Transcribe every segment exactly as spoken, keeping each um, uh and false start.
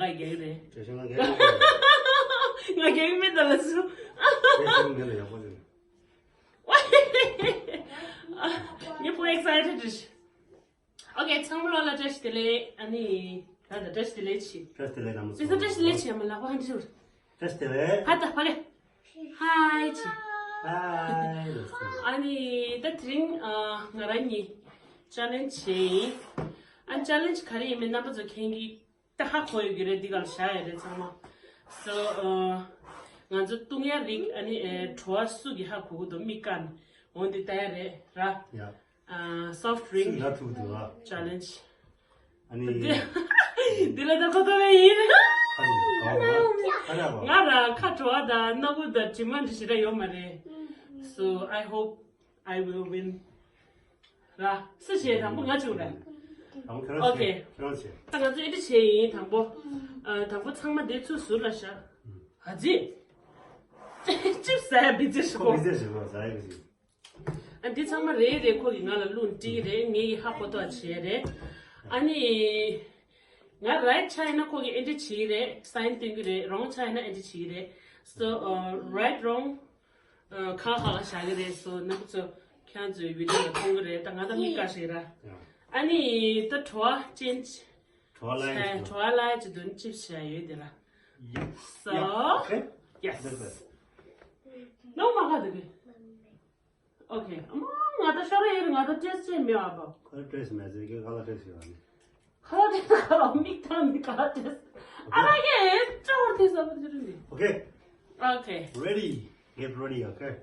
རྒྱག་གི་རེད། བཀྲ་ཤིས་ང་རྒྱག་གི་མེད། ང་རྒྱག་གི་མེད་ད་ལ་སུ། བཀྲ་ཤིས་ངས་ལ་ཡག་པོ་བྱུང་། ངས་པོ་excited་རེད། Okay ཚང་མ་ལོ་ལ་བཀྲ་ཤིས་བདེ་ལེགས། ཨ་ནི་ད་ད་བཀྲ་ཤིས་བདེ་ལེགས་ཆི། བཀྲ་ཤིས་བདེ་ལེགས་དང་མོ་ཚོ། བཀྲ་ཤིས་བདེ་ལེགས་ཆི་མ་ལག་པ་ཧན་ཤུར། བཀྲ་ཤིས་བདེ་ལེགས། ཧ་ད་ཕ་གི། Hi་ཆི། Hi་ལོ་སུ། ཨ་ནི་ད་དེ་རིང་ང་རང་གཉིས་challenge་བྱས་ཡིན། ཨ་challenge་ག་རེ་ཡིན་མིན་རྣམ་པ་ཚོ་མཁྱེན་གྱི། ད་ཧ་གོ་ཡོད་ཀྱི་རེད། འདི་གར་བཞག་ཡོད་རེད་ཚང་མ། So ང་ཚོ་བཏུང་ཡ་རིགས་ཨ་ནི་བྲོ་བ་སུ་གི་ཧ་གོ་གི་འདུག་མིག་ཀ་ནས་འོ་འདི་ལྟ་ཡ་རེད་ར། Yeah. Soft drink་སུ་ཡར་ཐུག་འདུག་ཨ། Challenge། ཨ་ནི་འདི་ལ་ད་ཁོ་ཐོ་བའི་ཡིན། ཁ་ནས་གང་བ་ཁ་ར་བ། ང་ར་ཁ་བྲོ་བ་དང་སྣ་བུག་དང་དྲི་མ་འདི་ཞེ་དྲག་ཡོད་མ་རེད། So I hope I will win. ར། སུ་བྱེད་དང་པོ་ང་བྱུང་ར། དང་པོ་ཁྱོད་རང་Okay. བྱེད། ཁྱོད་རང་བྱེད། ད་ང་ཚོ་ཨེ་འདྲ་བྱས་ཡིན་དང་པོ། ཨ་དང་པོ་ཚང་མ་འདི་ཚུར་ཟུར་ལ་བཞག་ཨ་ཙི། ཅིབ་ཟ་ཡ་བི་ཙི་ཤོ། བི་ཙི་ཤོ་ཟ་ཡ་བི་ཙི། ཨ་འདི་ཚང་མ་རེད་རེད་ཁོ་གིས་ང་ལ་བླུགས་འགྲིག་རེད། ངའི་ཧ་གོ་ཐོག་བྱས་རེད། ཨ་ནི། ང་right་ཆ་ཡིན་ན་ཁོ་གིས་ཨེ་འདྲ་བྱེད་ཀྱི་རེད། sign་སྟོན་གྱི་རེད། wrong་ཆ་ཡིན་ན་ཨེ་འདྲ་བྱེད་ཀྱི་རེད། So uh, right wrong ཁ་ཁ་ལ་བཞག་གི་རེད། So་ནམ་ཚོ་ཁྱེད་ཚོའི་བི་ཌི་ཡོ་ལ་མཐོང་གི་རེད། ད་ང་ད་མིག་དཀར་ཞིག་ར། ཨ་ནི་ད་བྲོ་བ་ཅན་བྲོ་བ་ལ་ཡིན་བྲོ་བ་ལ་ཅི་དོན་ཅིབ་བྱ་ཡོད་དེ་ར། So yes. ནོ་མ་ག་དེ་གི Okay. ཨ་མ་ང་ད་ཤོར་ཡིན། ང་ད་ཏེས་ཅེ་མེད་ཨ་པ། ཁོ་ཏེས་མེད་ཟེར་གི་ག་ལ་ཏེས་ཡོད་ནི། ཁ་ཏེས་ཁ་མིག་ཐང་ནི་ག་ཏེས། ཨ་མ་གི་ཅོར་ཏེས་ཨ་པ་ཏེ་རུ་ནི། Okay. Okay. Ready. Get ready, okay?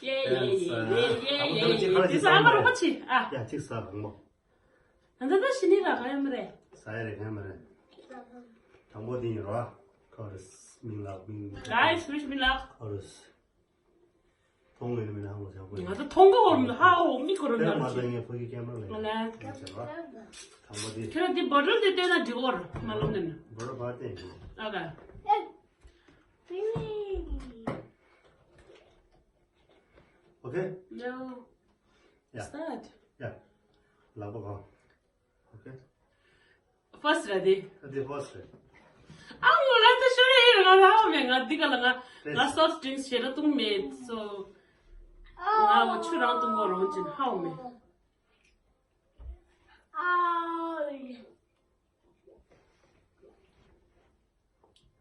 Yeah, yeah, yeah, yeah, yeah, yeah. ཏེས་ཨ་མ་རོ་པ་ཆི། ཨ། ཡ་ཅིག་ས་བང་མོ། ང་ད་ད་ཤི་ནི་ར་ག་ཡ་མ་རེད། ས་ཡ་རེ་ག་ཡ་མ་རེད། དང་པོ་དེ་ཡིན་རོ། ཁོ་རེ་མིང་ལགས་མིང་། Guys, wish me luck. ཁོ་རེ། མཐོང་ངེས་མིན་ཧ་གོ་ཆག་གོ། ང་ཚོ་མཐོང་གི་འོར་མི་ཧ་འོ་མི་ཁོ་ར་དེ་ནང་མ་ཆེ། ལྟ་ངས་ཕ་གི་ཀེམ་ར་ལ་ང་ལ་ཡང་ཆེ་བ། དང་པོ་དེ། ཁྱེད་རང་དེ་བོ་ཊལ་དེ་བལྟས་ན་འགྲིག་འོར་མ་ལོང་ནས་ན། བོ་ཊལ་ཕར་བལྟས་ཡིན། ཨ་ག Okay. No. Yeah. Start. Yeah. ལག་པ་གང་། Okay. First ར་དེ། ཨ་དེ་first རེད། ཨ་མོ་ལ་ད་ཤོར་ཡིན་ར་ང་ཧ་མེད། ང་འདི་ག་ལ་ང་ང་soft drinks་ཞེ་དྲག་བཏུང་མེད། So ང་འོ་ཆུ་རང་བཏུང་གོ་རང་ཅིན་ཧ་མེད།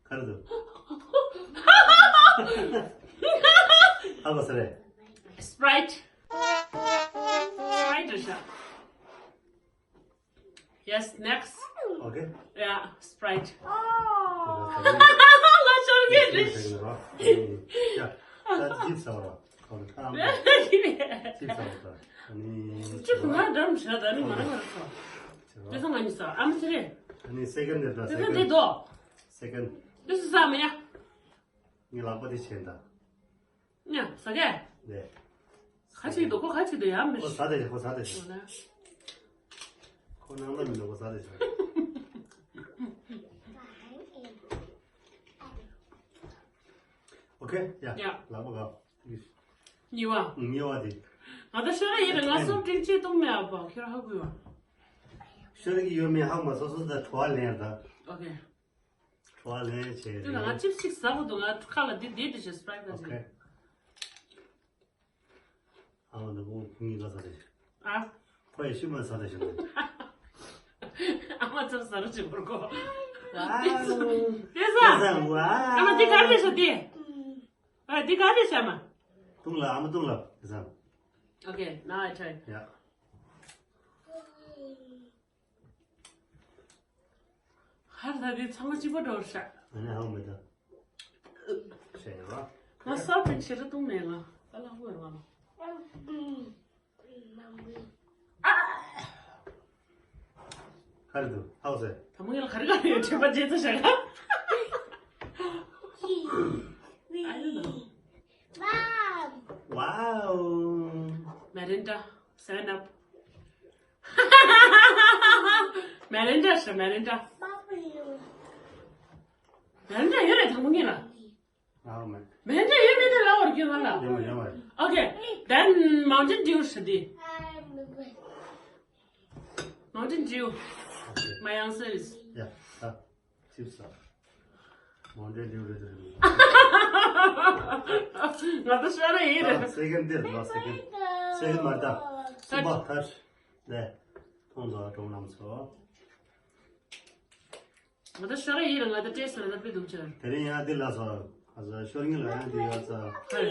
ག་རེ་འདུག་ཧ་གོ་ས་རེད། Sprite. Sprite རེད་ཤག Yes, next. Okay. Yeah, Sprite. ལ་ཤོར་གི་རེད། ཡ། ད་ཅིབ་ཟ་བ་ར། ཁོ་ཁ་ཨམ། ཅིབ་ཟ་བ་ད། ཨ་ནི། ཅིབ་ང་འགྲམ་ཤ་ད་ནི་མ་ར་མ་ར་ཁོ། དེ་ཚོ་ང་གཉིས་ཟ། ཨམ་ཅི་རེད། ཨ་ནི་second དེ་ད་དེ་ཚོ་འདི་second། དོ། Second། དེ་ཚོ་ཟ་མ་ཡ། ངའི་ལག་པ་དེ་བྱས་ད། ཉ་ཟ་གས། ལས། ཁ་ཅིག་འདུག་ཁོ་ཁ་ཅིག་འདུག་ཡ་མི། ཁོ་ཟ་དེ་ཁོ་ཟ་དེ། འོ་ན། ཁོ་ནང་ལ་མི་འདུག་ཁོ་ཟ་དེ། Okay. ཡ། ཡ། ལག་པ་ག་གཉིས་པ། གཉིས་པ་དེ། ང་ད་ཤོར་ཡིན་ར་ང་soft drink གཅིག་བཏུང་མེད་ཨ་པ་ཁྱེད་རང་ཧ་གོ་ཡོད། ཤོར་གི་ཡོད་མེད་ཧ་མ་སོ་སོ་ད་བྲོ་བ་ལེན་ད། Okay. བྲོ་བ་ལེན་བྱས་དེ་ལ་ང་ཅིབ་ཅིག་ཟ་དགོས་འདུག་ང་ཁ་ལ་འདི་འདི་འདི་ཞེས་Sprite་ཟ་ཅིག Okay. ཨ་མ་ནུ་བོ་ཁོ་གཉིས་ཀ་ཟ་རེད། ཨ། ཁོ་ཡི་ཤི་མ་ཟ་རེད་ཤི་མ། ཨ་མ་ཚོ་ཟ་རུ་ཅིག་བོར་གོ། Wow. དེ་ཟ། ཨ་མ་འདི་ག་རེ་ཤ་དེ། ཨ་འདི་ག་རེ་ཤ་མ། བཏུང་ལ་ཨ་མ་བཏུང་ལ་དེ་ཟ། Okay, now I try. Yeah. ཧར་ད་དེ་ཚང་མ་གཅིག་པ་འགྲོ་ཤག་ཨ་ནི་ཧང་མེད་ད། ཤེས་ཡོད་ར། ང་སོགས་པའི་ཕྱི་རུ་གཏོང་མེད་ང་། ད་ལ་ཧུ་ཡོད་ང་ལ། ཧར་དུ་ཧའོ་ཟེར། ད་མོ་ཡ་ལ་ག་རེ་ག་རེ་ཡོད་དྲན་པ་བརྗེད་ཚ་ཤག I don't know. Wow. Mirinda, Seven Up. Mirinda ཤ་Mirinda. Mirinda ཡོད་རེད་དང་པོ་ངེད་ལ། ཨ་མ། Mirinda ཡོད་མེད་དེ་ལ་བར་གྱུར་བ་ལ། ཡོད་མ་ཡོད་མ། Okay, then Mountain Dew ཤ་དེ། Mountain Dew. Okay. My answer is. Yeah. Uh. ཅིབ་ས། མོན་ཌེ་ཌེ་ལི་ཝ་རི་རེད། ང་ད་ཤོར་ཡིན་རེད། སེ་ཀེན་ཌི་དེ་ལ་སེ་ཀེན་ཌི། སེ་ཀེན་ཌི་མ་རེད་ད། གསུམ་པ་ཐར། ལེ། ཐོང་ཚོ་གྲོང་རྣམ་ཚོ། ང་ད་ཤོར་ཡིན་རེད། ང་ད་ཏྲེ་སི་ལ་ད་པི་འདུག་ཆེར། དེ་རིང་ཡང་འདི་ལ་སོ། ཨ་ཟ་ཤོར་ངེས་ལ་ཡང་འདི་ཡོད་ས། ཧེ།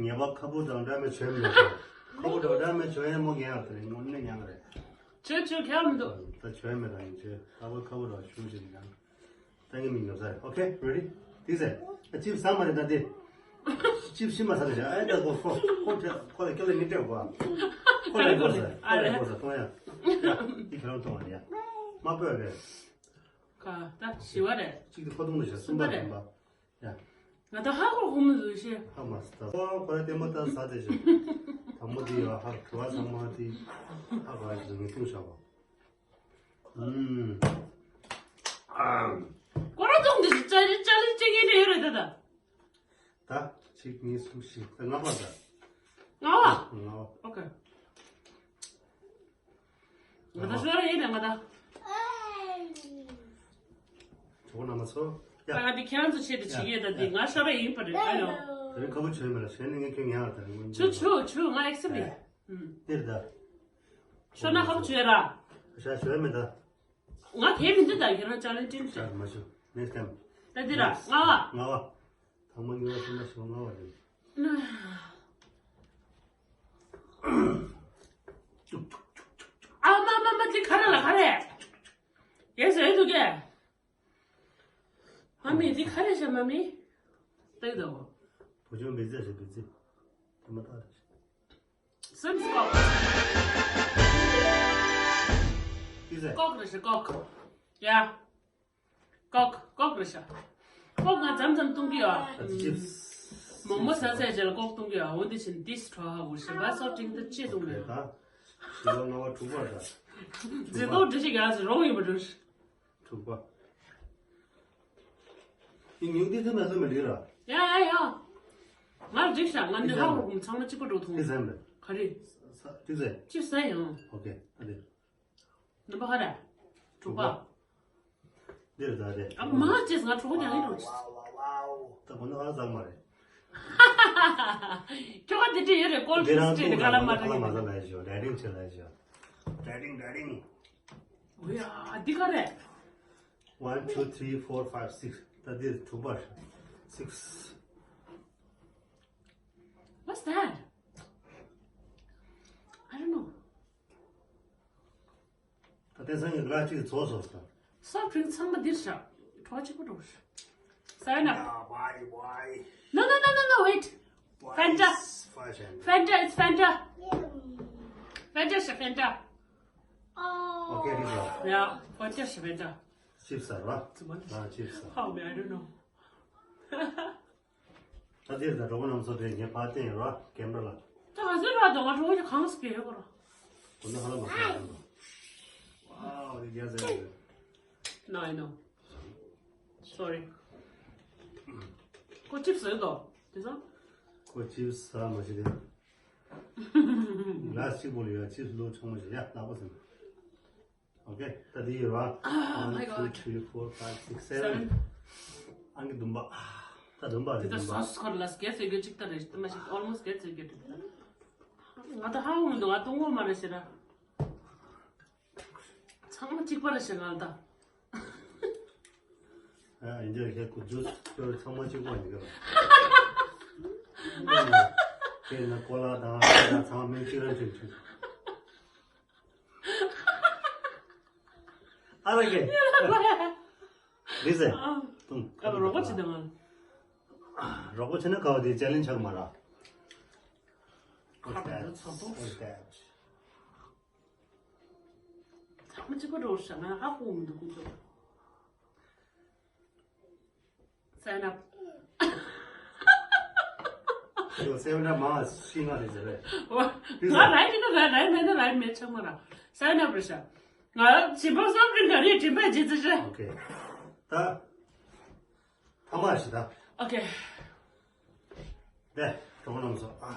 ངེས་པ་ཁ་བུ་དང་འདྲ་མེད་བྱོས་མེད་ས། ཁ་བུ་དང་འདྲ་མེད་བྱོས་ཡང་མོ་ངེས་ཡག་དེ་རིང་ངོ་ནས་ཉང་རེད། ཆོས་ཆོས་ཁྱད་མི་འདུག་ད་ཆོས་མེད་རང་ཡིན་ཆོས་ད་བོ་ཁ་བོ་ར་ཞུ་ཞིག་ཡང་ད་ངའི་མིང་ཡོད་ས་རེད། ཨོ་ཁེ། རེ་ཌི། དེ་ཟེར། ཨ་ཅིབ་ཟ་མ་རེད་ད་དེ། ཅིབ་ཤི་མ་ཟ་རེད་ཤག་ཨེ་ད་ཁོ་ཁོ་ཁོ་ཁོ་ལ་སྐྱོ་ལ་མི་སྤྲད་གོ་ཁོ་ལ་ཁོ་ཟ་ཁོ་ལ་ཁོ་ཟ་གཏོང་ཡ། ཡ་དེ་ཁྱེད་རང་གཏོང་བ་ཡ། མ་སྤོས་རེད། ག་ད་ཞི་བ་རེད། གཅིག་དེ་ཁོ་གཏོང་དུ་ཤག་གསུམ་པ་གསུམ་པ། ཡ། ང་ད་ཧ་གོ་གོ་མི་འདུག་ཤེས། ཧ་མ་སི་ད། ཁོ་ཁོ་ར་ལྟད་མོ་ལྟ་ས་དེ་ཞིག་དང་པོ་དེ་ཡོད་ཧ་གོ་བ་ཚང་མ་དེ་ཧ་གོ་ཡ་ཞིག་ངས་ཐུག་བཞག་པ། ཨུམ། ཨམ། ཁོ་ར་ཚོང་དེ་ཞིག་ཅ་ལི་ཅ་ལི་ཅི་ངན་རེ་ཡོད་རེད་ད་ད། ད་གཅིག་གཉིས་གསུམ་བཞི་ད་ལྔ་པ་ད། ལྔ་བ། ལྔ་བ། ཨོ་ཁེ། ང་ད་ཤོར་ཡིན་ན་ང་ད། གྲོགས་རྣམ་པ་ཚོ། ཡ། ད་ང་འདི་ཁྱེད་རང་ཚོ་ཆེད་དུ་བྱེད་ཀྱི་ཡོད་ད་འདི་ང་ཤོར་ཡིན་པ་རེད་ཨ་ཡོ། དེ་རིང་ཁ་བོ་བྱོས་མེད་ལ་བྱས་ནས་ངས་ཁྱོད་ཉར་བ་དང་ངོ་ཆུ་ཆུ་ཆུ་ང་ཨེག་སི་བི། ཨུམ། འདིར་ད། ཤོར་ན་ཁ་བོ་བྱོས་ར། ཤ་བྱོས་མེད་ད། ང་གལ་མི་འདུག་ད་ཁྱེད་རང་ཅ་ལེན་ཊིམ་ཤ། ཤ་མ་བྱོས་next time། ད་འདི་ར་ལྔ་བ། ལྔ་བ། ཐང་མ་གཉིས་པ་གསུམ་པ་བཞི་པ་ལྔ་བ་རེད། ཨ་མ་མ་མ་འདི་ག་རེ་ལ་ག་རེ། ཡས་ཟེར་འདུག་གས། མ་མི་འདི་ག་རེ་ཤ་མ་མི། ལྟ་གི་འདུག་བུ་ཆུང་བེ་ཙེ་ཞིག་བེ་ཙེ། དེ་མ་ཐག་རེད། སེམས་ཀོག་ཏི་ཟེར། ཀོག་རེད་ཤ་ཀོག་ཡ། ཀོག་ཀོག་རེད་ཤག་ཀོག་ང་མཚམས་མཚམས་བཏུང་གི་ཡོད། ཨ་ཅིབ་སི། མོག་མོག་ཟ་ཟས་རྗེས་ལ་ཀོག་བཏུང་གི་ཡོད། འོ་འདི་བཞིན་ཏིས་གྲོ་ཧ་འུ་ཞིམ་པ་སོ་ཏིང་ཏི་ཅི་བཏུང་གི་ཡོད། ད་བཞི་པ་ལྔ་པ་དྲུག་པ་རེད། མཛེས་ལྡོག་འདྲི་ཞིག་ཡག་ཅིག་རོགས་ཡོད་པ་འདྲ། དྲུག་པ། འདི་ཉུང་འདི་ཐུབ་ན་ལོས་མ་འགྲིག་ར། ཡ་ཡ་ཡ། ང་འགྲིག་ཤག་ང་འདི་ཧ་གོ་གོ་ཚང་མ་གཅིག་པ་འགྲོ་ཐུང་། ཏིས་ཟ་མེད། ག་རེ། ཏིས་ཟ། ཅིབ་སི་ཟ་ཡང་། ཨོ་ཁེ་ཨ་དེ། ནམ་པ་ཧ་ར། དྲུག་པ། འདིར་ད་རེད། ཨ་མ་ཅེས་ང་གྲོགས་ཀྱང་ཡིན་འགྲོ། ད་གོ་ན་ཨ་ཟག་མ་རེད། ཁྱོ་ག་དེ་འདྲ་ཡོད་རེད། ཀོལ་ཌི་རིང་སི་སྤྲད་ནས་ཁ་ལག་མ་ཁ་ལག་མ་ཟ་ལ་ཞོ། ཌའི་ཊིང་བྱེད་ལ་ཞོ། ཌའི་ཊིང་ཌའི་ཊིང་། ཨོ་ཡ་འདི་ག་རེད། One, two, three, four, five, six. ད་འདིར་དྲུག་པ། Six. What's that? I don't know. ད་དེང་སང་གི་ག་ལ་གཅིག་རྫོགས་སོང་ཟེར། སོབ་ཌི་རིང་ཚང་མ་འདིར་བཞག་གྲོགས་གཅིག་པུ་འགྲོ། Seven Up. Why, why? No, no, no, no, no, wait. Why Fanta. Is fashion? Fanta, it's Fanta. Fanta, it's Fanta. Okay, this one. Yeah, Fanta, it's Fanta. ཅིབ་སི་ཟ་ར། ཅིབ་སི་ཟ། How me? I don't know. ད་དེར་ད་གྲོགས་པོ་རྣམས་ཚོ་དེ་ངས་ཕར་བསྟན་ཡོད་ར་ཀེམ་ར་ལ། ད་ག་ཚོད་ར་དོ་ང་གྲོགས་པོ་གང་སྐད་ཡོད་གོ་ར། དགོན་ན་ཧ་ལམ་མ་ཁ་ཡོད་ར། Wow, they just said it. No, I know. Sorry. ཁོ་ཅིབ་སི་ཟོས་དོ། དེ་ཚོ། ཁོ་ཅིབ་སི་ཟ་མ་ཤེས་ཏེ། ལ་གཅིག་པོ་ལ་ཡ་ཅིབ་སི་ལོ་ཆུང་མ་ཞིག་ཡ་ལག་པ་ཟིན། Okay, ད་འདི་ཡོད་ར། Oh my God. One, two, three, four, five, six, seven. Seven. ཨང་ཀི་བདུན་པ། ད་བདུན་པ་རེད། འདི་ད་བདུན་པ། སོ་སོ་སྐོར་ལ་སྒེར་ཟེར་རྒྱུ་གཅིག་ད་རེད། ད་མ་ཞིག་almost སྒེར་ཟེར་རྒྱུ་རེད། ང་ད་ཧ་གོ་མི་འདུག་ང་གཏོང་གོ་མ་རེད་ཟེར་ར། ཚང་མ་གཅིག་པ་རེད་ཟེར་ང་ད། ཨ་ཡིན་འདི་ལ་ཁྱེད་ཁུ་ཇུས་ཁྱོད་ཚང་མ་གཅིག་པ་ཡིན་གི་ར། ཁྱེད་ན་ཀོ་ལ་དང་ཁྱེད་ན་ཚང་མ་མིང་གཅིག་ར་འཁྲིག་འཁྲིག་ཨ་ར་གེ། ལི་ཟེ། ཨ། ཏུང་། ཨ་རོགས་པ་བྱེད་དང་ང་། རོགས་པ་བྱེད་ན་ག་བ་དེ་ཅེ་ལེན་ཇི་ཆགས་མ་ར། ཁ་བརྡ་ཚོགས་པོ། ཚང་མ་གཅིག་པ་འགྲོ་ཤག་ང་ཧ་གོ་མི་འདུག་ཁོ་ཚོ། Seven Up. ཡོ་སེ་བེན་ཨབ་མ་ཤི་ང་རེད་ཟེར་རེད། ང་རའི་ཊི་ནི་ར་རའི་མེད་ན་རའི་མེད་ཆགས་མ་ར། Seven Up རེད་ཤག་ང་བྱིས་པ་སོབ་ཌི་རིང་ག་རེ་དྲན་པ་བརྗེད་ཚར་ཤག་ཨོ་ཁེ། ད། ཐ་མ་ཞིག་ད། ཨོ་ཁེ། དེ་གྲོགས་རྣམས་ཚོ། ཨ།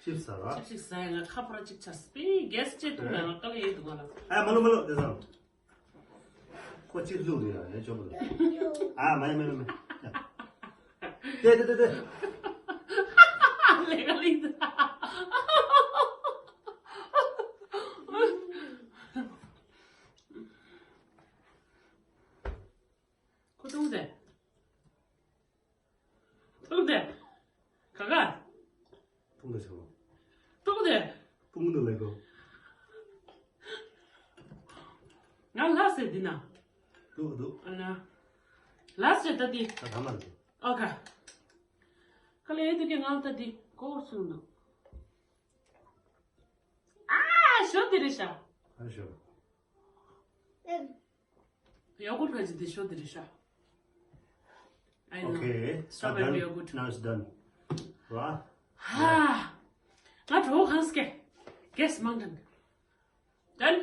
ཅིབ་སི་ཟ་ར། ཅིབ་སི་ཟ་ཡ་ང་ཁ་ཕོར་གཅིག་ཆགས་སི་པི་གེ་སི་ཅེ་ཐུག་ན་ང་དཀའ་ལས་ཡོད་འདུག་ང་ལ། ཨ་མ་ལོ་མ་ལོ་དེ་ཚང་། ཁོ་གཅིག་བླུགས་འདུག་ཡ་ཡ་ཅོ་པོ་ལ། ཨ་མ་ཡ་མ་ཡ་མ་ཡ། ཏེ་ཏེ་ཏེ་ཏེ། ལེ་ག་ལི་ད། ཁོ་ཐུང་ཟེར། ཐུང་ཟེར། ག་ག་ཐུང་ཟེར་ཆོག་ཐུང་ཟེར། ཐུང་ཟེར་ལེ་གོ། ང་ལ་ཟེར་འདི་ན། འདུག་འདུག་ཨ་ན། ལ་ཟེར་ད་འདི། ད་ད་མ་འདུག་ཨོ་ཁ། ཁ་ལེ་འདི་གི་ང་ད་འདི་གོ་སུ་འདུག་ཨ་ཞོ་འདི་རེད་ཤག་ཨ་ཞོ། Yogurt ག་ཅི་དེ་ཤོ་དེ་རེད་ཤག I know. Okay, so strawberry done. Yogurt. Now it's done. Right? ཧ། ང་གྲོགས་གང་སྐད། Guess མང་དྲན། Done?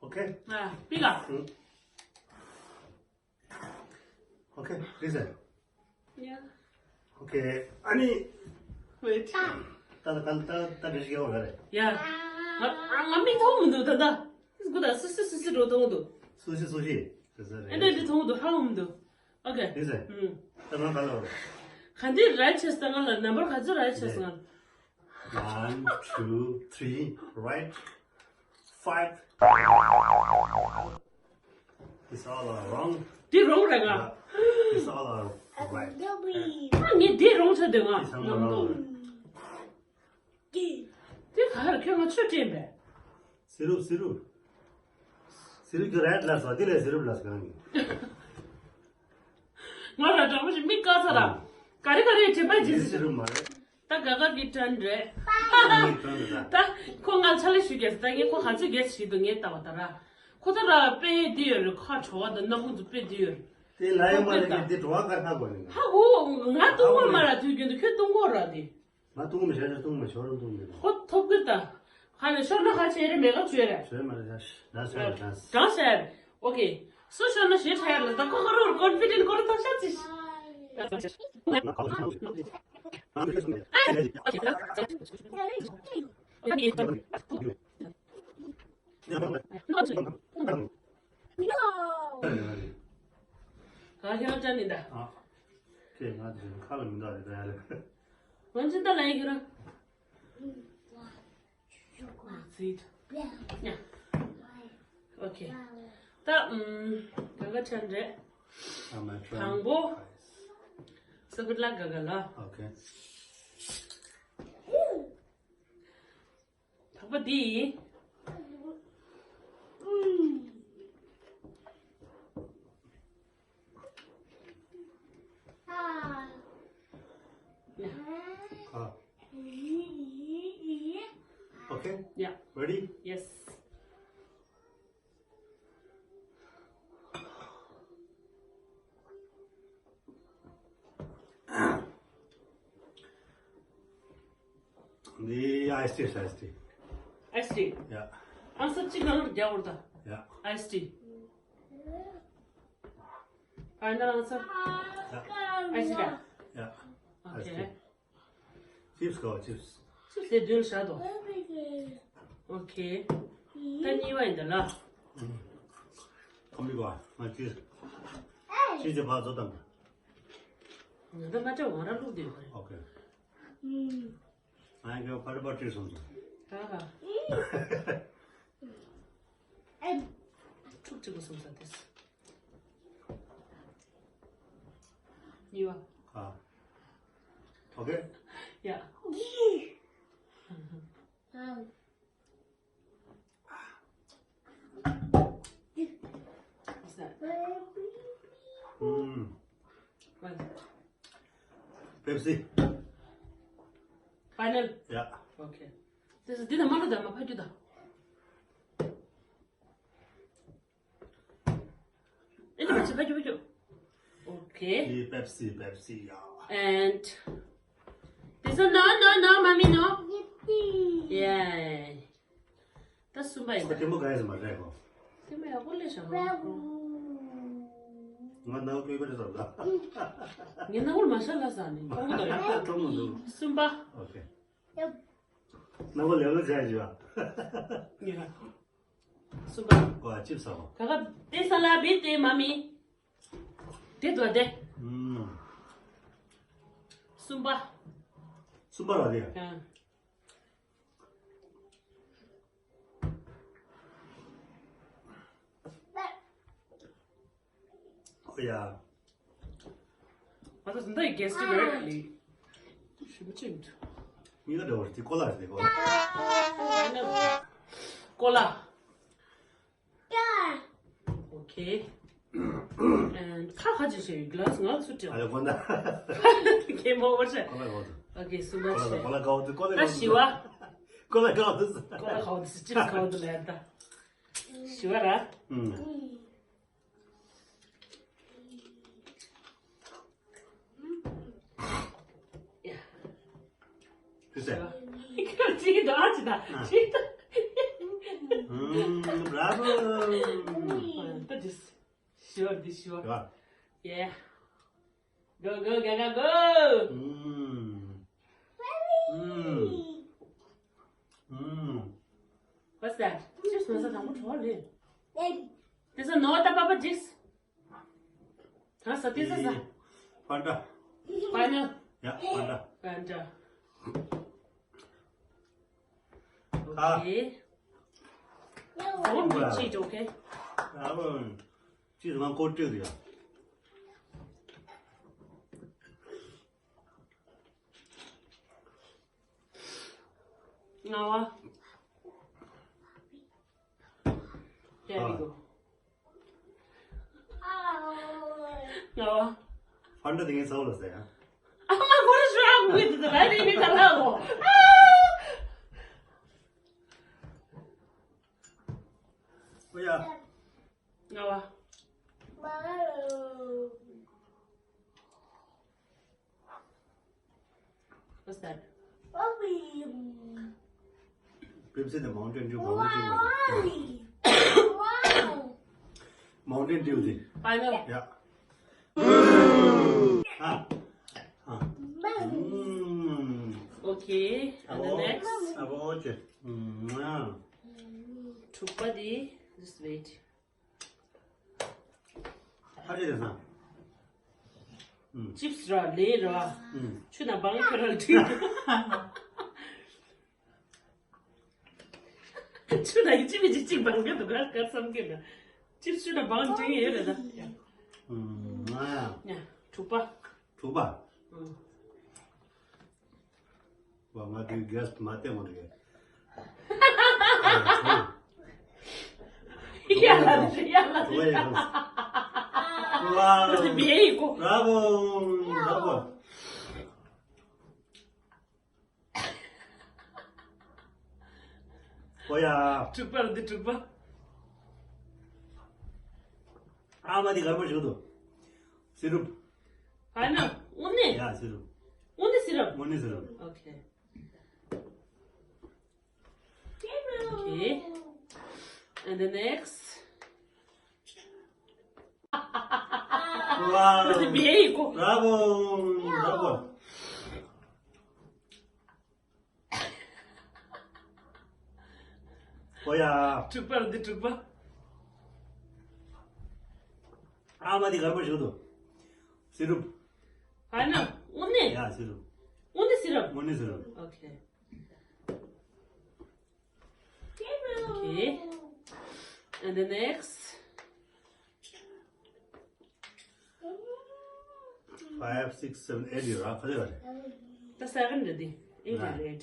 Okay. ཨ། པི་ལ། ཨུ། Okay, listen. Yeah. Okay, ཨ་ནི། Wait. ད་ད་ད་ད་ད་འདྲ་ཞིག་ཡོང་རེད། Yeah. ང་ང་མིག་མཐོང་མི་འདུག་ད་ད། It's good. སུ་སུ་སུ་སུ་འགྲོ་མཐོང་འདུག་སུ་ཤི་སུ་ཤི། ཨེ་འདྲ་འདྲ་མཐོང་འདུག་ཧ་གོ་མི་འདུག Okay. Listen. ཨུམ། ད་ང་ག་ལ་རེད། ག་འདི་right བྱས་ད་ང་ལ་number ག་ཚོད་right བྱས་ང་། One, two, three, right, five. It's all are wrong. འདི་wrong རེད་ང་། Yeah. It's all are right. ཨ་ངས་འདི་wrong ཆགས་འདུག་ང་། It's all are wrong. འདི་ག་རེ་ཁྱོད་ང་ཆོས་དྲན་པས། syrup syrup syrup གི་right ལ་སོ་འདི་ལས་syrup ལ་སོ་གང་གི། ང་ལ་དྲང་པོ་ཞིག་མིག་དཀར་ཚ་ར། ག་རེ་ག་རེ་དྲན་པ་ཇི་སི་རུ་མ་རེད། ད་ག་ག་གི་ཊརན་རེད། ད་ཁོ་ང་ལ་ཆ་ལེ་ཞུ་གེ་ད་ངས་ཁོ་ག་ཚོད་གེ་སི་ཞིག་འདུག་ངས་ལྟ་བ་ད་ར། ཁོ་ད་ར་དཔེ་འདི་ཡོད་རེད་ཁ་བྲོ་བ་དང་སྣ་ཁུང་ཚོ་དཔེ་འདི་ཡོད་རེད། དེ་ལ་ཡོད་མ་རེད་ངས་འདི་བྲོ་བ་དཀར་ཁ་གོ་ནི། ཧ་གོ་ང་ལྟུང་བ་མ་ར་དུས་རྒྱུན་དུ་ཁྱོད་ལྟུང་གོ་ར་དེ། ང་ལྟུང་མི་ཤེས་ན་ལྟུང་མི་ཤོར་ལྟུང་མི་ཤེས། ཁོ་ཐོབ་གི་ད། ཧ་ལས་ཤོར་ན་ཧ་ཆེ་རེ་མེད་ག་ཆོས་རེད། ཆོས་མ་རེད་ད་ཤ་ད་ཤ་རེད་ད། དྲང་ཤ་རེད། ཨོ་ཁེ། སུ་ཤོར་ན་ཞེ་ཁྲ་ཡར་ལ་ད་ཁོ་ཁ་རུར་ཀོན་ཕི་ཌེན་ཊི་ཁོ་རུ་ཐོབ་ཤ་ཅི། ག་ཁྱོད་ཅག་ནི་ད། ཨ། ཁྱེད་ང་དེ་ཁ་ལ་མི་འདུག་རེད་ད་ཡ་ལེ། ང་ཅི་ད་ལ་ཡི་ཁྱོད་རང་། ཨ་ཙི། ཡ། ཨོ་ཁེ། ད་ཨུམ། ག་ག་ཆ་འདྲེ། ཨ་མ་ཁྱོད་རང་། དང་པོ། སི་ཀུ་ལ་ག་ག་ལ། ཨོ་ཁེ། ད་པ་འདི། Ah. Okay? Yeah. Ready? Yes. འདི་ཨའི་སི་ཊི་རེད། ཨའི་སི་ཊི། ཨའི་སི་ཊི། ཡ། ཨང་སར་གཅིག་ནང་ལ་རྒྱག་འོར་ད། ཡ། ཨའི་སི་ཊི། ཕའི་ནལ་ཨང་སར། ཡ། ཨའི་སི་ཊི་རེད། ཡ། ཨོ་ཁེ། ཨའི་སི་ཊི། ཅིབ་སི་ཁ་བ་ཅིབ་སི། ཅིབ་སི་དེ་མདུན་ལ་བཞག་དོ། ཨོ་ཁེ། ད་གཉིས་པ་ཡིན་ད་ལ། ཨུམ། ཁམ་བུ་ཀ་ང་ཅིབ་སི། ཅིབ་སི་དེ་ཕར་ཚུར་བཏང་། ང་ད་ང་ཅག་ང་རང་བླུགས་དེ་ཡོད་རེད། ཨོ་ཁེ། ང་ཡང་ཁ་བ་ཕར་ཕར་ཁྲིད་སོང་ཙང་། ད་ག་ཕྲུག་གཅིག་པུ་སོང་ས་དེ། གཉིས་པ། ཨ། ཨོ་ཁེ། ཡ། What's that? ཨུམ། What is it? Pepsi. Final? Yeah. Okay. This is dinner མ་ལོ་ད་མ་ཕ་རྒྱུ་ད། ཨེ་ནི་ཕ་རྒྱུ་ཕ་རྒྱུ་ཕ་རྒྱུ། Okay. ཡི་Pepsi, Pepsi, yeah. And this one, no, no, no, mommy, no. Yippee. Yay. ད་གསུམ་པ་ཡིན་ད། ཁོ་ཐེངས་པོ་ག་ཡེ་ཟེར་མ་རེད་ཁོ། ཐེངས་པོ་ཡག་པོ་ལས་བཞག་གོ། ང་ནང་ཁོའི་པ་རེད་ཟེར་ད། ངས་ནང་ཁུལ་མ་ཤར་ལ་ཟ་ནི་ཁོང་གི་ད་རེད། ཁོང་གི་འདུག་གསུམ་པ། Okay. ནང་ཁུལ་ལས་ལ་བྱས་ཡོད། ཡ། གསུམ་པ། ཀོ་ལ་ཅིབ་ས་མོ། ད་ག་དེ་ས་ལ་བི་དེ་མ་མི། དེ་དོ་དེ། ཨུམ། གསུམ་པ། གསུམ་པ་ར་དེ། ཨ། ཨོ་ཡ། ང་ཚོ་འདི་གེ་སི་ཊི་རེད་ལི། ཞིམ་པོ་ཅིག་འདུག་མི་ལ་འདྲ་བར་དེ་ཀོ་ལ་རེད་དེ་ཀོ་ལ། ཀོ་ལ། ཨོ་ཁེ། ཁ་ཁ་ཅིག་བྱས་གི་ལ་སི་ང་ལ་སུ་སྤྲད། ཨ་ལ་ཀོ་ན། ཁེ་མོ་བར་ཤ། ཀོ་ལ་ཀོ་ལ། ཨོ་ཁེ་སུ་མ་ཆེ། ཀོ་ལ་ཀོ་ལ་ཀོ་ལ། ད་ཞི་བ། ཀོ་ལ་ཀོ་ལ། ཀོ་ལ་ཀོ་ལ་ཅིབ་ཀོ་ལ་ལ་ད། ཞི་བ་ར། ཨུམ། ཡ། ཁུ་སེ། ཁྱོད་ཅིག་འདྲ་ཅི་ད། ཨ། ཅི་ད། ཨུམ། བྷ་ར་བྷོ། ད་ཅི། ཞི་བ་འདི་ཞི་བ། ཡ། Go, go, Gaga, go! ཨུམ། ཨུམ། ཨུམ། What's that? ཅི་སོང་ས་དང་པོ་གྲོགས་རེད། This is not a papa juice. ད་ས་དེ་ས་ས། ཕན་ཌ། ཕན་ཌ། ཡ་ཕན་ཌ། ཕན་ཌ། ཨ། ཨོ་ཁེ། ཨོ་མི་ཅི་ཅོ་ཁེ། ཨ་བོ། ཅི་ང་ཀོ་ཏྲི་རེད། ང་བ། There we go. ང་བ། ཕན་ཌ་དེ་ངས་ཚ་བོ་ལ་ཟེར་ཡ། ཨ་མ། What is wrong with the right? ཨོ་ཡ། ང་བ། What's that? Pepsi དང་Mountain Dew། Mountain Dew། Mountain Dew དེ། Final. ཡ། ཨ། ཨ། ཨུམ། Okay, and the next. ཨ་བོ་ཨོ་ཅེ། ཨུམ། དྲུག་པ་དེ། Just wait. ཨ་ཅེ་དེ་ས། ཨུམ། ཅིབ་སི་ར་ལེ་ར། ཨུམ། ཆུ་ན་བང་ཁ་ར་ལ་ཁྲིད། ཆུ་ན་ཡི་ཅི་མི་ཅི་ཅིག་བང་ཁ་འདུག་ག་ག་བསམ་གི་ན། ཅིབ་སི་ཆུ་ན་བང་ཁྲིད་ཡོད་རེད་ད། ཨུམ། ཡ། དྲུག་པ། དྲུག་པ། ཨུམ། བ་ང་དེ་གེ་སི་མ་བལྟས་མ་རེད། ཡ་ལ་ཡ་ལ། ཝའོ། Bravo, bravo. ཨོ་ཡ། དྲུག་པ་རེད་དྲུག་པ། ཨ་མ་དེ་གར་པོ་ཞིག་འདུག་སི་རུབ། ཨ་ན། དངོས་གནས། ཡ་སི་རུབ། དངོས་གནས་སི་རབ། དངོས་གནས་སི་རུབ། Okay. Okay. And the next. Wow. Bravo, bravo. ཨོ་ཡ། དྲུག་པ་རེད་དྲུག་པ། ཨ་མ་དེ་གར་པོ་ཞིག་འདུག་སི་རུབ། ཨ་ན། དངོས་གནས། ཡ་སི་རུབ། དངོས་གནས་སི་རབ། དངོས་གནས་སི་རུབ། Okay. Okay. And the next. Five, six, seven, eight ཡོད་ར། ག་ཚོད་ཡོད་རེད། ད་seven རེད་དེ། Eight རེད།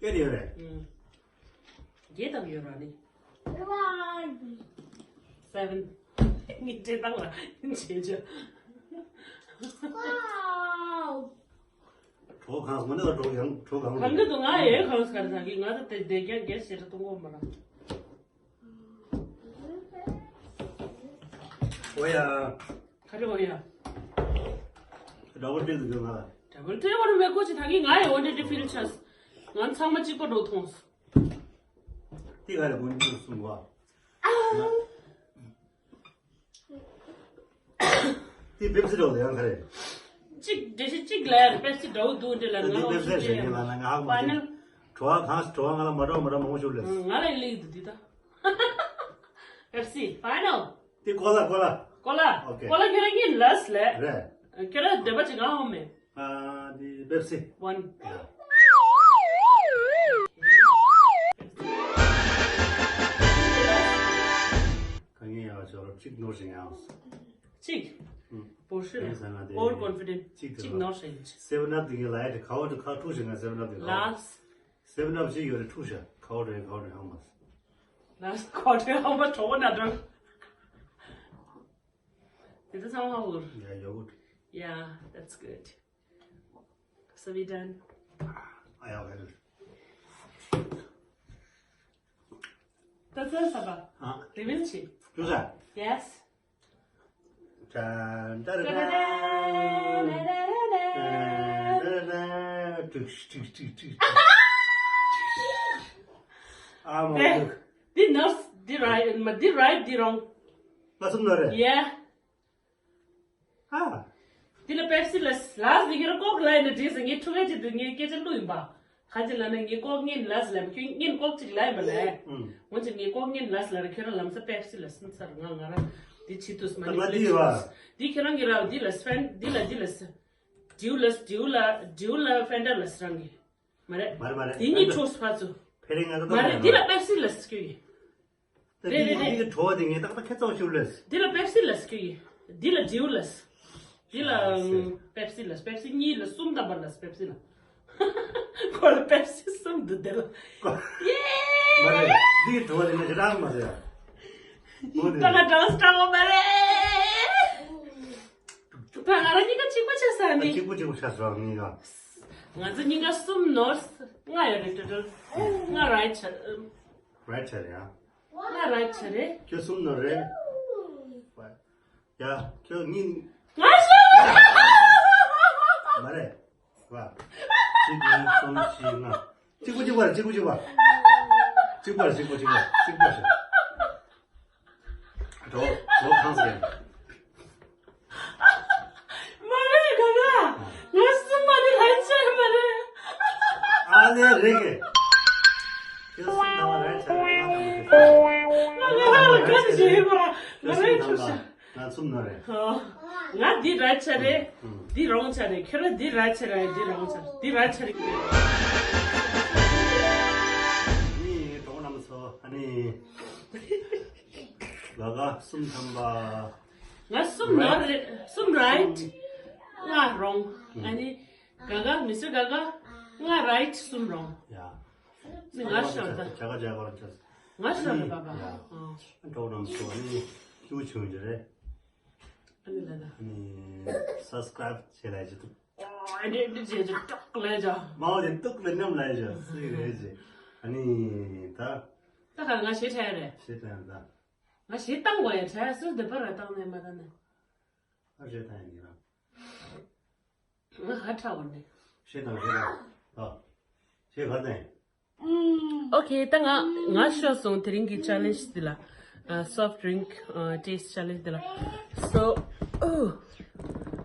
Eight ཡོད་རེད། ཨུམ། བརྒྱད་དང་ཡོད་ར་ནི། Seven. ངའི་འདྲེ་དང་ལ་བྱེད་ཆོག་གྲོགས་གང་སོང་ནས་གྲོགས་ཡང་གྲོགས་གང་གང་གི་འདུག་ང་ཡོད་གང་སར་ཟ་གི་ང་ད་དེ་དེ་རྒྱ་རྒྱ་ཞེ་དྲག་གཏོང་གོ་མ་ར། ཨོ་ཡ། ག་རེ་ཨོ་ཡ། Double take འདུག་ང་ལ། Double take བར་མེད་ཁོ་ཅི་ད་གི་ང་ཡི་already feel ཆགས། ང་ཚང་མ་གཅིག་པ་འགྲོ་མཐོང་། དེ་ག་རེ་དགོས་འདུག་གསུང་བ། དེ་Pepsi འགྲོ་དེ་ཡང་ག་རེ། གཅིག་འདྲེ་ཞིག་གཅིག་ལ་ཡར་Pepsi འགྲོ་འདུག་འདྲེ་ལ་ང་དེ་Pepsi ཞིག་ཡིན་ལ་ང་ཧ་གོ་མ་ཤེས། གྲོགས་གང་གྲོགས་ང་ལ་མ་འགྲོ་མ་འགྲོ་མང་པོ་ཞིག་ལས། ང་ལ་ལེགས་འདུག་དེ་ད། Pepsi, final. དེ་ཀོ་ལ་ཀོ་ལ། ཀོ་ལ། ཨོ་ཁེ། ཀོ་ལ་ཁྱོད་རང་གཉིས་ལས་ལས། རེད། ཁྱོད་རང་འདོད་པ་ཅིག་གང་ཧོ་མེད། ཨ་དེ་པེབ་སི། One. གང་ཡིན་ཡང་ཆོག་གཅིག་ནོར་ཞིག་ཡང་། གཅིག་ཨུམ། བོར་ཤུལ་ཡིན་ཟེར་ན་དེ་over confident། གཅིག་དེ་གཅིག་ལ་ནོར་ཞིག་ཡིན། སེ་ཝན་ཨབ་དེ་གི་ལ་ཡ་དེ་ཁ་བ་དུ་ཁ་ཐུག་ཞིག་ང་སེ་ཝན་ཨབ་དེ་ལ། Last. སེ་ཝན་ཨབ་ཞིག་ཡོད་རེད་ཐུག་ཤ་ཁ་བ་དུ་ཁ་བ་དུ་ཧང་མ། Last quarter, how much over another? Did this sound good? Yeah, you're good. Yeah, that's good. So we done. I have it. That's us, Papa. Huh? Reveal chi. Do that. Yes. Dun, da, da, da. Dun, da, da, da. Dun, da, da, da. Tush, tush, tush, tush, tush. I'm a look. Did not, did right, and my did right, did wrong. What's another? Yeah. ཨ། འདི་ལ་པེབ་སི་ལ་ལ་ཟེར་གྱི་ར་ཀོག་ལ་ཡིན་ན་འགྲིག་ཟེར། ངས་ཐུག་ཡ་ཅིག་འདུག་ངས་སྐད་ཆ་བླུགས་ཡིན་པ། ག་ཅི་ལ་ན་ངས་ཀོག་ངན་ལ་ཟེར་ལ་ཁྱོད་ངན་ཀོག་ཅིག་ལ་ཡིན་པ་ལ། ཨུམ། འོན་ཀྱང་ངས་ཀོག་ངན་ལ་ཟེར་ལ་ཁྱོད་ར་ལམ་སེ་པེབ་སི་ལ་སིན་ཚར་ང་ང་ར་འདི་ཆི་དུས་མ་ད་ནི་ང་འདི་ཡོད་པ། འདི་ཁྱེད་རང་གི་ར་འདི་ལ་སི་ཕན་འདི་ལ་འདི་ལ་སི་ཌིའུ་ལ་སི་ཌིའུ་ལ་ཌིའུ་ལ་ཕན་ཌ་ལ་སི་རང་གི་མ་རེད། མ་རེད་མ་རེད། འདི་གཉིས་ཕན་ཌ་ཁྲོས་ཕ་ཚུ། ཕེ་རེ་ང་ད་མ་རེད། འདི་ལ་པེབ་སི་ལ་སི་ཁྱོད་ཡིན། རེད་རེད་རེད། འདི་གི་བྲོ་བ་དེ་ངས་ཏག་ཏག་ཁྱེད་ཚོ་ཞུ་ལས། འདི་ལ་པེབ་སི་ལ་སི་ཁྱོད་ཡིན། འདི་ལ་ཌིའུ་ལ་སི། འདི་ལ་ཨ་སེ། པེབ་སི་ལ་སི། པེབ་སི་གཉིས་ལ་གསུམ་ཐམ་པ་ལ་སི་པེབ་སི་ལ། ཁོ་ལ་པེབ་སི་གསུམ་འདུག་འདི་ལ། ཡེ། མ་རེད། འདི་གི་བྲོ་བ་དེ་ངས་ཅི་རང་མ་ཟེར། འོ་དེ། ད་ང་གྲངས་སུ་གྲངས་པ་མ་རེད། ད་ང་རང་གཉིས་ཀ་གཅིག་པ་ཆགས་ས་ནི། གཅིག་པ་གཅིག་པ་ཆགས་སོང་གཉིས་ཀ། ང་ཚོ་གཉིས་ཀ་གསུམ་ནོར་ལྔ་ཡོད་རེད། ཏོ་ཏོ་ལྔ་རའིཊ་ཆགས། རའིཊ་ཆགས་རེད་ཨ། ལྔ་རའིཊ་ཆགས་རེད། ཁྱོད་གསུམ་ནོར་རེད། ཡ་ཁྱོད་གཉིས། ང་ཤི། མ་རེད། བ། གཅིག་གཉིས་གསུམ་བཞི་ལྔ། གཅིག་པོ་གཅིག་པར་གཅིག་པོ་གཅིག་པར། གཅིག་པར་གཅིག་པོ་གཅིག་པར་གཅིག་པར་ཞིག་འགྲོ་འགྲོ་གང་ཟེར། མ་རེད་ག་ག་ང་སུ་མ་རེད། ལན་ཆེ་མ་རེད། ཨ་ལེ་རེད་གི། ཁྱོད་སུ་ད་བ་ལན་ཆེ་རེད། ང་ལ་ཧ་ལ་ག་ཅི་ཞིག་ཡིན་པ་ང་རེད་ཁྱོད་ཤ། ང་གསུམ་ན་རེད། ང་འདི་ར་ཆ་རེད། འདི་རོང་ཆ་རེད། ཁྱོད་ར་འདི་ར་ཆ་རེད། འདི་རོང་ཆ་འདི་ར་ཆ་རེད། ནི་གྲོགས་རྣམ་ཚོ་ཨ་ནི། ལ་ག་གསུམ་ཐམ་པ། ང་གསུམ་ན་རེད། གསུམ་རའིཊ། ལྔ་རོང་། ཨ་ནི། ག་ག་མི་སུ་ག་ག་ལྔ་རའིཊ་གསུམ་རོང་། ཡ། ནི་ང་ཤོར་ད། ཇ་ག་ཇ་ག་ཇ། ང་ཤོར་ད་པ་པ། ཡ། ཨ་གྲོགས་རྣམ་ཚོ་ཨ་ནི་ཁྱུ་ཆུང་ཇ་རེད། ཨ་ནི་ལ་ད། ཨ་ནི་སབ་སི་ཀ་རའིབ་བྱེད་ལ་ཇི་ཐུབ། ཨ་ནི་འདི་ཇེ་ཇེ་ཏོག་ལ་ཇ། མའོ་དེ་ཏོག་ལ་ཉམས་ལ་ཇ་སི་རེད་ཇེ། ཨ་ནི་ད། ད་ག་ང་ཞེ་ཁྲལ་རེད། ཞེ་ཁྲལ་ད། ང་ཞེ་བཏང་དགོས་ཡ་ཁྲལ་སུ་འདི་པར་བཏང་ནས་མ་བཏང་ནས། ཨ་ཞེ་བཏང་ཡ་ནི་རང་། ང་ཧ་ཁྲ་བ་ནས། ཞེ་དང་ཞེ་དང་། ཨ། ཞེ་ག་ནས། ཨོ་ཁེ། ད་ང་ང་ཤོར་སོང་། དེ་རིང་གི་ཆེ་ལེན་ཇི་འདི་ལ། ཨ། སོཕ་ཌི་རིང་ཀི་ཨ་ཊེ་སི་ཊི་ཆེ་ལེན་ཇི་འདི་ལ། སོ། ཨོ།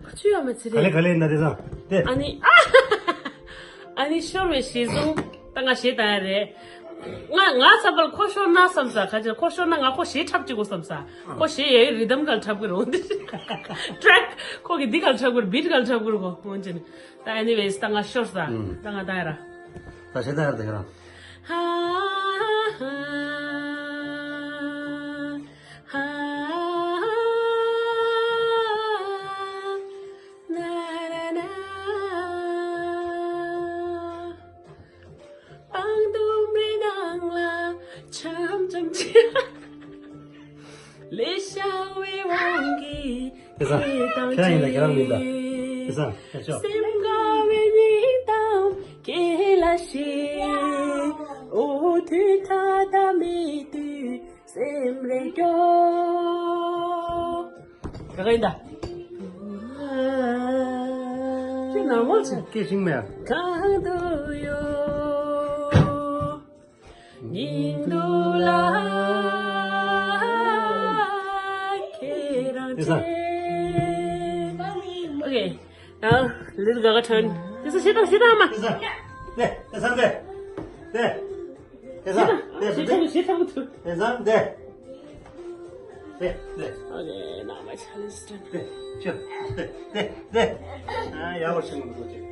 ཁ་ཆུ་ཡོད་མ་ཚེ་རེད། ག་ལེ་ག་ལེ་ན་དེ་ས། དེ། ཨ་ནི། ཨ་ནི་ཤོར་བའི་གཞི་བཟུང་། ད་ང་ཞེ་ད་ཡ་རེད། ང་ང་ཚ་བལ་ཁོ་ཤོར་ན་བསམ་ས། ཁ་ཆེ་ཁོ་ཤོར་ན་ང་ཁོ་ཞེ་འཁྲབ་ཅིག་གོ་བསམ་ས། ཁོ་ཞེ་ཡའི་རི་དམ་གལ་འཁྲབ་གི་རོ། ཊེག་ཁོ་གི་འདི་གལ་འཁྲབ་གི་རོ། བིཊ་གལ་འཁྲབ་གི་རོ་གོ། འོན་ཅན། ད་ཨེ་ནི་ཝེ་སི་ད་ང་ཤོར་ས། ད་ང་ད་ཡ་ར། ད་ཞེ་ད་ཡ་ར་དེ་ག་ར། ཧ་ཧ། ཧ་ཧ། ན་ར་ན། པང་དུམ་རེ་ནང་ལ་འཆམ་འཆམ་བྱེད། ལས་བྱ་བའི་དབང་གིས་དེ་ས། ཁྱེད་རང་ཡིན་ད་ཁྱེད་རང་མིན་ད། དེ་ས་ཁྱེད་ཆོ། སེམས་དགའ་བའི་ཉིན་དང་སྐྱེ་ལ་ཞེན། འོ་དུས་ཐ་ཐ་མི་དུས་སེམས་རེ་སྐྱོ། ག་ག་ཡིན་ད། ཅི་ནར་མལ་ཆེ། སྐད་ཤིང་མེ། གང་དུ་ཡོད། ཉིན་དུ་ལ་ཁྱེད་རང་དེ་ས། ཆེ། Okay. Now, little Gaga turn. དེ་ས་ཞེ་དང་ཞེ་དང་མ། དེ་ས། དེ་དེ་ས་དེ། དེ། དེ་ས། དེ་ས། དེ། ཞེས་ཚང་མ་ཐུབ། དེ་ཙམ་དེ། དེ་དེ། ཨ་ལེ་ན་མ་ཆ་ལེ་སི་ཏན། དེ་ཆོ། དེ་དེ་དེ། ཨ་ཡག་པོ་ཞིག་མི་འདུག་ཅིག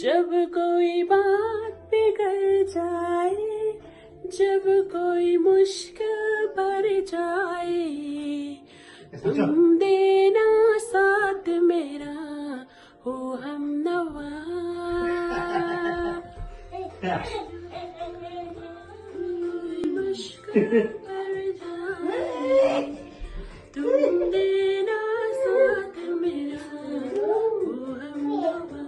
जब कोई बात बिगड़ जाए, जब कोई मुश्किल पड़ जाए, तुम देना साथ मेरा, ओ हम नवा। मुश्किल पड़ जाए, तुम देना साथ मेरा, ओ हम नवा।